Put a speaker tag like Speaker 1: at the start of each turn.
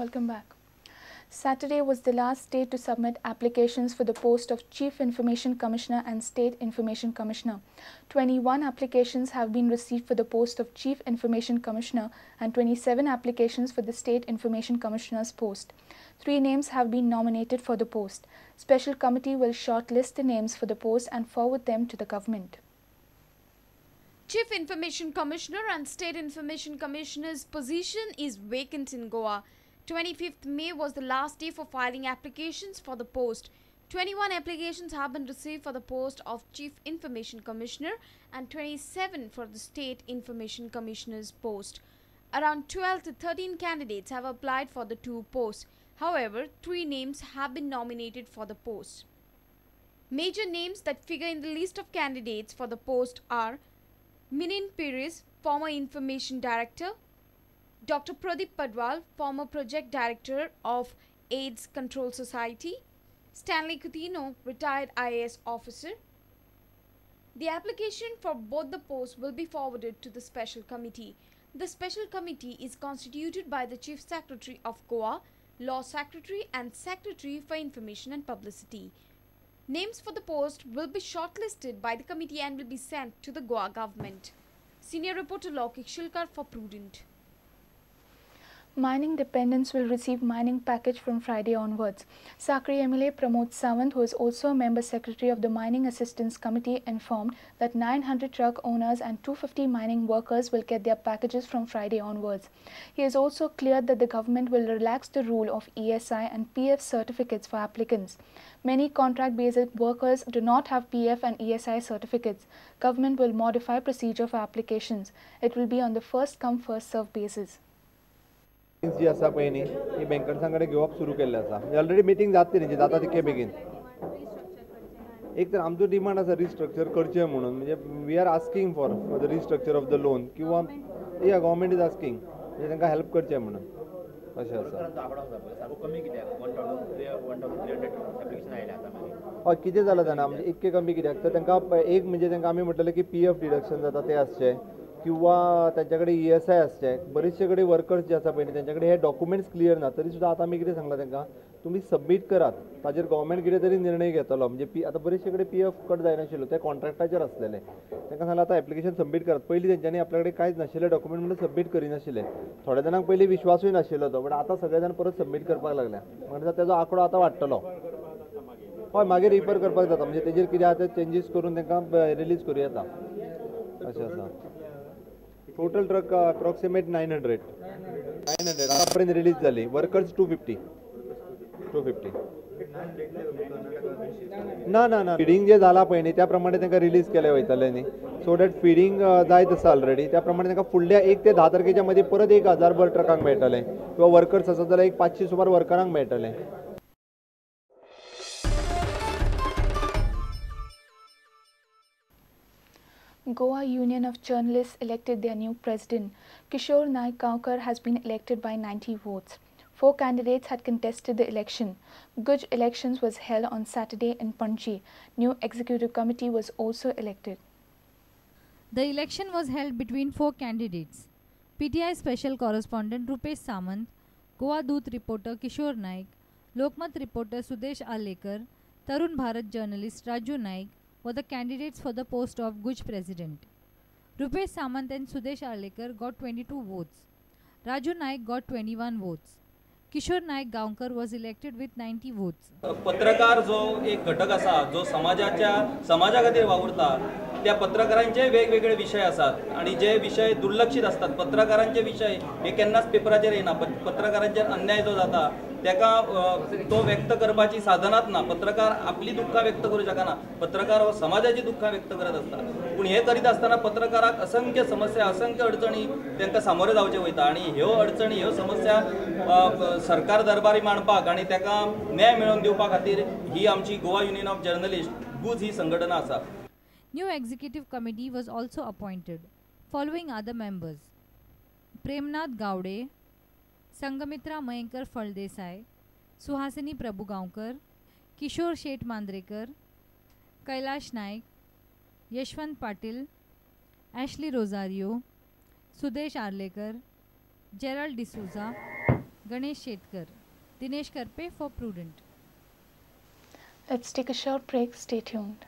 Speaker 1: Welcome back. Saturday was the last day to submit applications for the post of Chief Information Commissioner and State Information Commissioner. 21 applications have been received for the post of Chief Information Commissioner and 27 applications for the State Information Commissioner's post. 3 names have been nominated for the post. Special committee will shortlist the names for the post and forward them to the government.
Speaker 2: Chief Information Commissioner and State Information Commissioner's position is vacant in Goa. 25th May was the last day for filing applications for the post. 21 applications have been received for the post of Chief Information Commissioner and 27 for the State Information Commissioner's post. Around 12 to 13 candidates have applied for the 2 posts. However, 3 names have been nominated for the post. Major names that figure in the list of candidates for the post are Minin Pires, former Information Director, Dr. Pradeep Padwal, former Project Director of AIDS Control Society, Stanley Coutinho, retired IAS officer. The application for both the posts will be forwarded to the Special Committee. The Special Committee is constituted by the Chief Secretary of Goa, Law Secretary and Secretary for Information and Publicity. Names for the post will be shortlisted by the committee and will be sent to the Goa government. Senior Reporter Lokik Shilkar for Prudent.
Speaker 1: Mining dependents will receive mining package from Friday onwards. Sakri MLA Pramod Sawant, who is also a member secretary of the Mining Assistance Committee, informed that 900 truck owners and 250 mining workers will get their packages from Friday onwards. He has also cleared that the government will relax the rule of ESI and PF certificates for applicants. Many contract-based workers do not have PF and ESI certificates. Government will modify procedure for applications. It will be on the first-come, first-served basis.
Speaker 3: जी आसा पळय न्ही ही बँकर्सां कडेन घेवप सुरू केल्लें आसा. Already meeting जाता तेंची, जाता तितके बेगीन. एक तर आमचो डिमांड आसा रिस्ट्रक्चर करचें म्हणून, म्हणजे we are asking for the restructure of the loan किंवा या गव्हर्मेंट is asking, म्हणजे तांकां हेल्प करचें म्हणून अशें आसा. हय, कितें जालां जाणा, म्हणजे इतकें कमी कित्याक तर तांकां एक म्हणजे तांकां आमी म्हटलें की पी एफ डिडक्शन जाता तें आसचें किंवा तांचे कडेन ई एस I आसचे. बरेचशे कडेन वर्कर्स जे आसा पळय न्ही तेंचे कडेन हे डॉक्युमेंट्स क्लियर ना, तरी सुद्दां आतां आमी कितें सांगलां तांकां, तुमी सबमीट करात, ताजेर गव्हर्मेंट कितें तरी निर्णय घेतलो. म्हणजे पी आतां बरेचशे कडेन पी एफ कट जायनाशिल्लो, ते कॉन्ट्रॅक्टाचेर आसलेले, तांकां सांगलां आतां एप्लिकेशन सबमीट करात. पयलीं तेंच्यांनी आपल्या कडेन कांयच नाशिल्ले डॉक्युमेंट म्हणून सबमीट करिनाशिल्ले, थोड्या जाणांक पयलीं विश्वासूय नाशिल्लो तो, बट आतां सगळे जाण परत सबमीट करपाक लागल्या, म्हणजे तेजो आंकडो आतां वाडटलो. हय, मागीर रिफर करपाक जाता, म्हणजे तेजेर कितें आहा ते चेंजीस करून तांकां रिलीज करूं येता अशें आसा. टोटल ट्रक अप्रॉक्सिमेट 900 आतांपर्यंत रिलीज जाली. वर्कर्स 250. ना ना ना, फिडींग जे जाला पळय न्ही त्या प्रमाणे तांकां रिलीज केलें वयतलें न्ही, सो that feeding जायत आसा ऑलरेडी. त्या प्रमाणे तांकां फुडल्या 1 ते 10 तारखेच्या मदीं परत 1000 भर ट्रकांक मेळटलें किंवा वर्कर्स आसा जाल्यार एक 500 सुमार वर्करांक मेळटलें.
Speaker 1: Goa Union of Journalists elected their new president. Kishore Naik Gaonkar has been elected by 90 votes. 4 candidates had contested the election. Guj elections was held on Saturday in Panji. New executive committee was also elected.
Speaker 4: The election was held between 4 candidates. PTI special correspondent Rupesh Samant, Goa Doot reporter Kishore Naik, Lokmat reporter Sudesh Alekar, Tarun Bharat journalist Raju Naik were the candidates for the post of Guj president. Rupesh Samant and Sudesh Arlekar got 22 votes. Raju Naik got 21 votes. Kishore Naik Gaonkar was elected with 90 votes.
Speaker 5: पत्रकार जो एक घटक आसा जो समाजाच्या समाजा खातीर वावुरता त्या पत्रकारांचे वेगवेगळे विषय आसात आणि जे विषय दुर्लक्षित आसतात. पत्रकारांचे विषय हे केन्नाच पेपराचेर येना. पत्रकारांचेर अन्याय जो जाता तेका तो व्यक्त करपाची साधनाच ना. पत्रकार आपली दुःखां व्यक्त करू शकना, पत्रकार हो समाजाची दुःखां व्यक्त करत आसता. पूण हे करीत आसतना पत्रकाराक असंख्य समस्या, असंख्य अडचणी तांकां सामोरे जावचें वयता आनी ह्यो अडचणी, ह्यो समस्या सरकार दरबारी मांडपाक आनी ताका न्याय मेळोवन दिवपा खातीर ही आमची गोवा युनियन ऑफ जर्नलिस्ट गुज ही संघटना आसा.
Speaker 4: New executive committee was also appointed. Following other members: Premnath Gawde, Sanghamitra Mayenkar Phaldesai, Suhasini Prabhugaonkar, Kishore Shet Mandrekar, Kailash Naik, Yashwant Patil, Ashley Rosario, Sudesh Arlekar, Gerald D'Souza, Ganesh Shetkar. Dinesh Karpe for Prudent.
Speaker 1: Let's take a short break. Stay tuned.